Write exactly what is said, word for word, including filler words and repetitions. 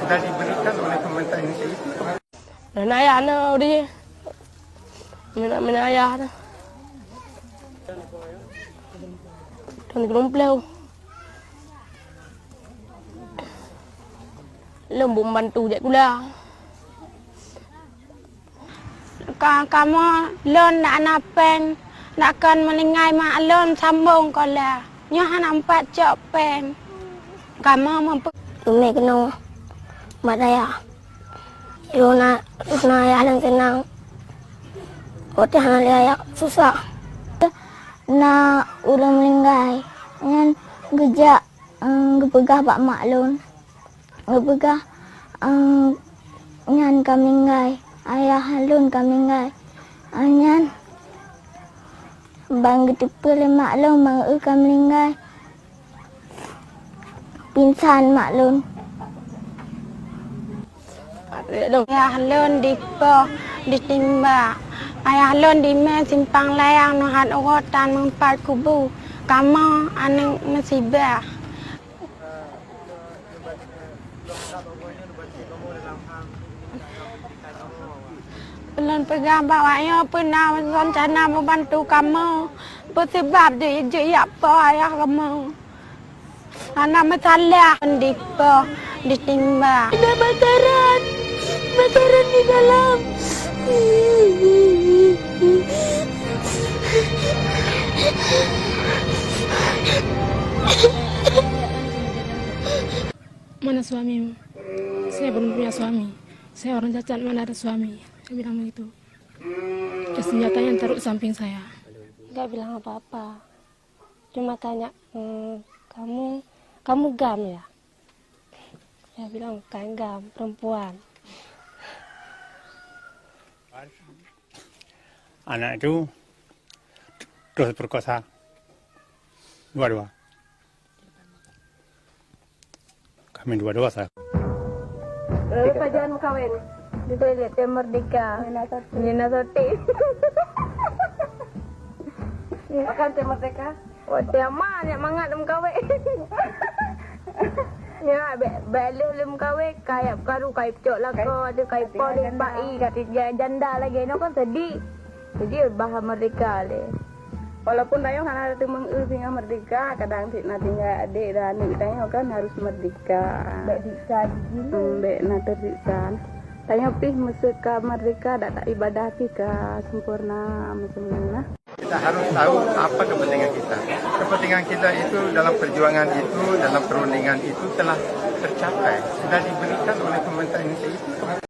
Sudah diberikan oleh pemerintah Indonesia itu. Dan ayah na di. Mina, mina ayah na. Dan gelumplew. Lom bum bantu jak gula. Ka, kamoe lôn dak na péng, dak kon meuninggai mak lôn sambong kola. Nyoe hana empat cok péng. Kamoe meupe- Teumé keunoe mat ayah. Lôn na, lôn na ayah lôn seunang. Watèe hana lé ayah susah. Na ureueng meuninggai, nyan geujak, eh, geupeugah bak mak lôn. Geupeugah, eh, nyan ka meuninggai, ayah lôn ka meuninggai. Ah, nyan ban geuteupeue lé mak lôn, mak eu ka meuninggai. Pingsan mak lôn. Ayah lôn dipoh, ditimbak. Ayah lôn dimé simpang layang, neuhat uroe tan meumpat kubu. Kamoe aneuk meusibah. Ulôn peugah bak awaknyoe peue na rencana meubantu kamoe, peue sabab jeuet jak poh ayah kamoe. Hana meusalah dipoh, ditimbak. Ada bakaran, bakaran di dalam. Mana suamimu? Saya belum punya suami. Saya orang cacat, mana ada suami? Saya bilang begitu. Ada senjata yang taruh samping saya. Nggak bilang apa-apa. Cuma tanya, "Hmm, kamu, kamu GAM ya?" Saya bilang, "Bukan GAM, perempuan." Anak itu terus perkosa. Dua-dua. Kami dua-dua saya. Lalu pajan kawin di toilet Merdeka. Nina Soti. Nina Soti. Makan teh Merdeka. Watèe ma nyak mangat lem kawin. Ya, be-, beleh lem kawin, kayak karu, kayak cok lako, ada kayak pol, pai, kata janda lagi. Ini kan sedih. Jadi, bah Merdeka leh. Walaupun tanyoe hana teumeung eu singoh merdeka, kadang cit na tinggai adek dan aneuk tanyoe kan harus merdeka. Bèk siksa jih. Hmm, bèk na teusiksa. Tanyoe pih meuseu ka merdeka, dak taibadah pih ka sempurna, meuseu nyan nah. Kita harus tahu apa kepentingan kita. Kepentingan kita itu dalam perjuangan itu, dalam perundingan itu telah tercapai, sudah diberikan oleh pemerintah Indonesia itu.